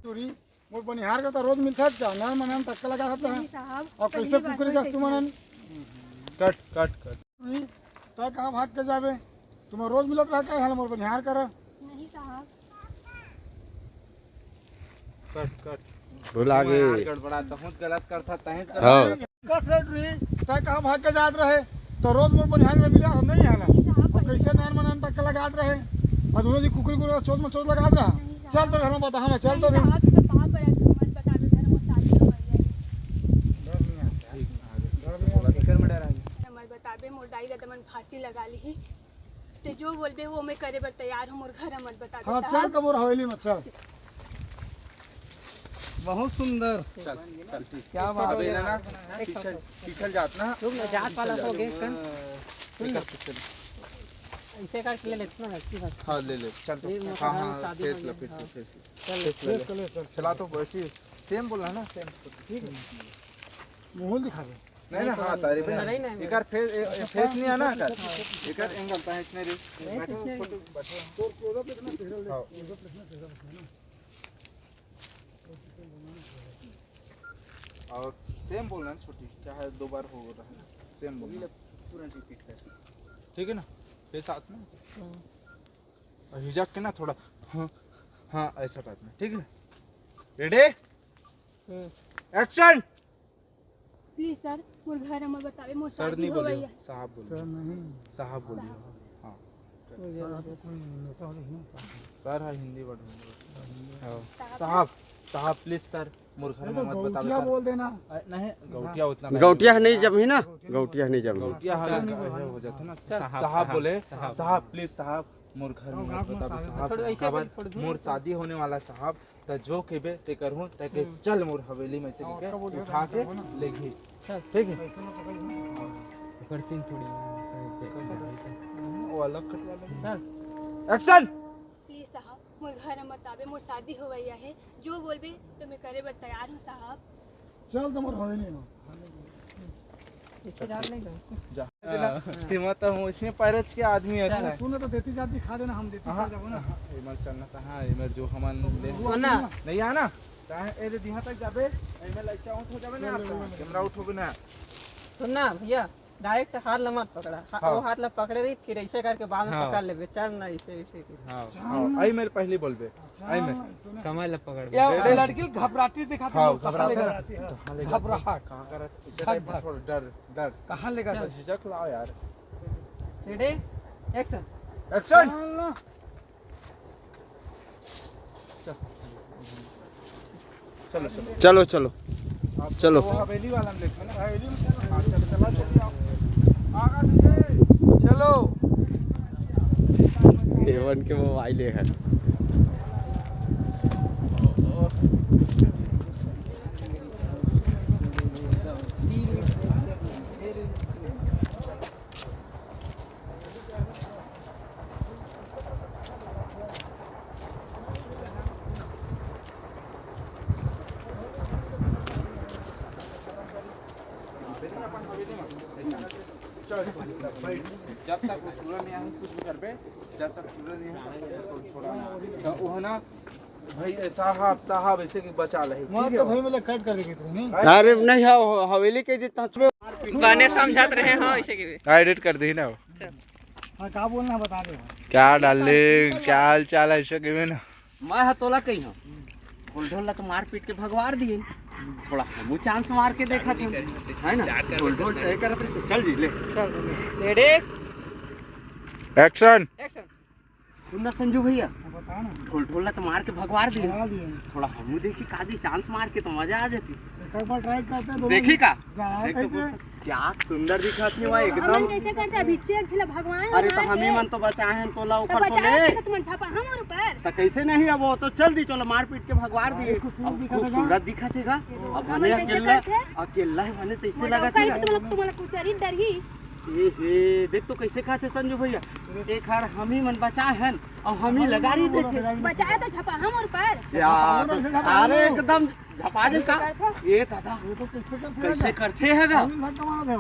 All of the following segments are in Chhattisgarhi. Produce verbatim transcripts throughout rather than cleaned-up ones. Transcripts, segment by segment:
टूरी, मोर बनिहार के तो रोज मिलथस का? नान मनान तक लगा सकता है। नहीं साहब, अब कैसे पहली बार कुकरी होई का तुमन? कट, कट, कट। टूरी, तै कहाँ भाग के जाबे? तुमन रोज मिलत रहता है, मोर बनिहार करा। नहीं साहब। कट, कट। भुला गए। यार, गड़बड़ा, तहूँ गलत करता, तहें हाँ। कस रे टूरी, तै कहाँ भाग के जात रहे? तो रोज मोर बनिहार में मिला नहीं है ना? और कैसे नान मनान तक लगात रहे? और दोनों जी कुकरी कुकरी चोट में चोट लगात रहा। चल तो घर में बता, हमें चल तो भी। साहब, तो कहाँ पर है? तू मत बतावे, घर में शादी हो गई है। डर नहीं आता है। डर नहीं आता। फिकर में डर आ गया। मत बतावे, मोर दाई दादा मन फांसी लगा ली। ते जो बोलबे वो मैं करे बर तैयार हूँ, मोर घर मत बतावे हाँ, साहब। चल तो मोर हवेली में चल। बहुत सुंदर। चल, चल, ठीक। क्या बात अबे है। ना, ना, फिसल, फिसल जात ना। रुक ना, जात वाला हो गया इसका। फिसल, फिसल। ऐसे करके ले लेते ना, ऐसी बात। हाँ, ले ले, चल तो। ये हाँ, हाँ, शादी फेंस हो लो, गई, फेंस लो, हाँ। फेंस लो। चल। फेंस लो, ले। चल, चल। चला तो वैसे ही, सेम बोला ना, सेम। ठीक है। मुंह दिखा दे। नहीं ना, हाँ, तारीफ है। नहीं, नहीं, नहीं। एकर फेस, ए, ए, फेस नहीं है ना, एकर। एकर एंगल तो है, इसने रे। नहीं, बैठो, इसने छोटे, बैठो। तोर क्लोजअप इतना चेहरा ले, हाँ। क्लोजअप इतना चेहरा बता ना। और सेम बोलना छोटी, चाहे दो बार हो रहा है, सेम बोलना। पूरा रिपीट कर। ठीक है ना? ये साथ में। और हिचक के ना थोड़ा, हाँ, हाँ, ऐसा टाइप में, ठीक है? Ready? Hmm. Action. Please sir, मोर घर में बतावे, मोर सर शादी नहीं हो बोलियो, गई है। साहब बोलियो। सर नहीं। साहब बोलियो। हाँ। सर आपको कोई नेता वाले नहीं होता है। सर, हाँ, हिंदी वर्ड में। हाँ। साहब। साहब, साहब, प्लीज सर, मोर घर अरे में तो मत बतावे गौटिया सर। बोल देना। अ, नहीं, गौटिया उतना नहीं। गौटिया नहीं जम ही ना, गौटिया नहीं जम ही। गौटिया हो, हो जाता ना। चल, साहब, साहब साहब, बोले, साहब। साहब, प्लीज साहब, मोर घर में मत बतावे साहब। थोड़ा ऐसे काबर बोल, थोड़ा मोर शादी होने वाला साहब, त जो केबे ते करहूँ, ताकि हम्म। चल मोर हवेली में से हाँ, के उठा के ले गई। चल। ठीक है? ऐसे मत पकड़ ना। पकड़ती थोड़ी। वो अलग कट वाला। चल। एक्शन। प्लीज साहब, मोर घर मत आबे, मोर शादी होवइया हे, जो बोलबे तो मैं करे बर तैयार हूँ साहब। चल तो मोर हवेली में। इससे डाल नहीं दो। जा। तेमा तो हूँ, इसमें पैरज के आदमी है। सुन तो देती जाती खा देना, हम देती हाँ, खा जाबो ना। हाँ, एमर चलना तो हाँ, एमर जो हमन ले। सुन ना। नहीं आना। चाहे ए दे दिहा तक जाबे, एमर लाइक आउट हो जाबे ना, ले, ले, आपका ले, ले। कैमरा आउट हो गया ना। सुन ना भैया, डायरेक्ट हाथ ला मत पकड़ा। हा-, हाँ। वो हाथ ला पकड़े रही, फिर ऐसे करके बाल में हाँ। पकड़ लेबे। चल ना, ऐसे, ऐसे करके। हाँ, हाँ, आई मेरे पहले बोलबे। आई मेरे। कमर ला पकड़। या लड़की घबराटी दिखाती हाँ, है, कहाँ ले घबराहट। घबराहट। कहाँ करत? इसे धक, टाइप में धक। थोड़ा डर, डर। कहाँ लेगा चल। तो झिझक लाओ यार। Ready, action. एक्शन। चल ना। चलो, चलो। चलो, चलो। आप चलो। वो हवेली वाला में देखो ना, हवेली में चलो। हाँ, चलो, चलो, चलो, आओ। आगा दीजिए। चलो। एमन के मोबाइल है। जब तक वो पूरा नहीं आए, कुछ भी करबे, जब तक पूरा नहीं आए, तब तक छोड़ा ना। तो वो है ना, भाई, साहब, साहब, ऐसे कि बचा ले, ठीक है? भाई, मतलब, कट कर देगी तू, नहीं? अरे, नहीं, हाँ, हवेली के जितना बने समझत रहे, हाँ, ऐसे के भी। हाँ, एडिट कर दी ना वो। अच्छा। हाँ, का बोलना है, बता दे। क्या डार्लिंग, क्या हाल चाल है, ऐसे के भी ना? मैं ह तोला कही हूँ, ढोल ढोल ला तो मार पीट के भगवार दिए, थोड़ा हमू चांस मार के देखा थे, है ना? ढोल ढोल तय करत रहे, चल जी, ले। चल, रेडी? एक्शन। एक्शन। सुन ना संजू भैया, बता ना। ढोल ढोल ला तो मार के भगवार दिए। भगवा दिए। थोड़ा हमू देखी काजी, चांस मार के तो मजा आ जाती। एक बार ट्राई करते हैं दोनों देखी का? जा, देख तो कैसे? बोल, क्या सुंदर दिखत हे भाई, एकदम। हमन कैसे करते? अभी चेक छिला भगवान अरे तो हमी मन तो बचाए हैं तोला ऊपर तो ले। तुमन छापा हमर ऊपर। तो कैसे नहीं, अब वो तो चल दी, चलो मार पीट के भगवार दिए। अब खूबसूरत दिखत हे गा। अब हमन अकेला, अकेला है, मने तो ऐसे लगा थे। तुमला कुचरी डरही। ए हे, देख तो कैसे खाथे संजू भैया, एक हर हमी मन बचाए हन और हमी लगा रही देथे। बचाए तो झपा हमर ऊपर। यार, अरे एकदम झपा दे का। ए दादा, ये तो कैसे करथे कैसे करथे है गा?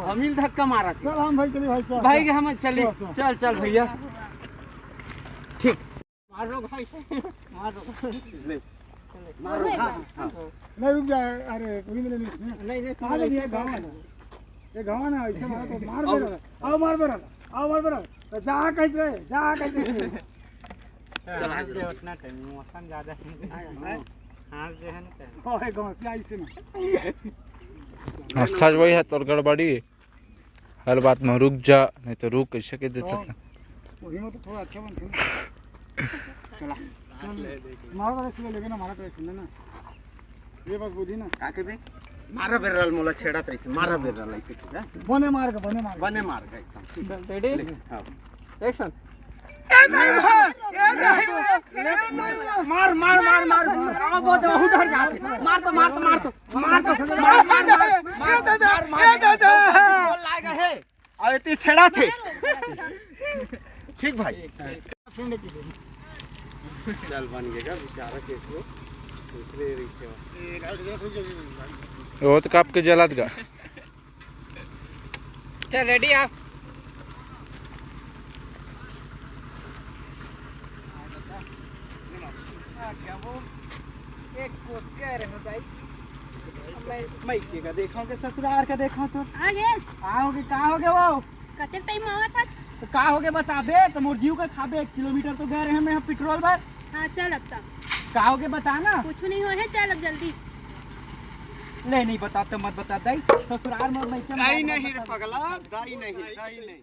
हमी धक्का मारा थे। चल हम भाई चली भाई, चल, भाई चल। हम चली, चल, चल। चल, चल भैया। ठीक। मार लो भाई, मार लो। ले। मारो, हाँ, हाँ, हाँ। नहीं, रुक जा, अरे, वही मिले नहीं इसमें। नहीं, नहीं, कहाँ ले दिया? गाँव है ना। ये गाँव है ना, इसे मारो तो मार दे रहा। आओ, मार दे रहा। आओ, मार दे रहा। तो जा कह रहे, जा कह रहे। चल, हाँस दे, उतना टाइम, इमोशन ज्यादा है। हाँ। हाँस दे है ना टाइम। ओए, घोंसिया इसे ना। आस्था जो वही है, तोर गड़बड़ी। हर बात में रुक जा, नहीं तो रुक कैसे कह देता था। वही में तो थोड़ा अच्छा बनते हैं। चला। मारो तो ऐसे लेके ना, मारो तो ऐसे ना। ये बस बुद्धि ना। का के बे? मारा बेरल मोला छेड़ा तैसे, मारा बेरल ऐसे, ठीक है? बने मार के, बने मार के। बने मार के एकदम। Ready? ले, हाँ। Action। ए नहीं बे, ए नहीं बे, ए नहीं बे। मार, मार, मार, मार, मार। अब वो तो उधर जाते। मार तो, मार तो, मार तो, मार तो, मार, मार, मार, मार, मार, मार, मार। बोल लाएगा है। अरे ते छेड़ा थे। ठीक भाई। चल बन गया बेचारा के को। दूसरे रिश्ते में। वो तो काप के जलात गा। चल, ready आप? आ, क्या वो? एक कोस कह रहे हो भाई? मैं, मैं के का देखा हूँ कि ससुराल का देखा हूँ तो? आ गए। आओगे, का हो गया वो? कते टाइम आवा था? तो का हो गया बताबे, तो मोर जीव का खाबे, एक किलोमीटर तो गए रहे मैं यहाँ पेट्रोल बर। हाँ, चल अब तक। का हो गया बता ना। कुछ नहीं हो है, चल अब जल्दी। ले नहीं बता तो मत बता दाई, ससुराल में मैं क्या दाई नहीं रे पगला, दाई नहीं, दाई नहीं।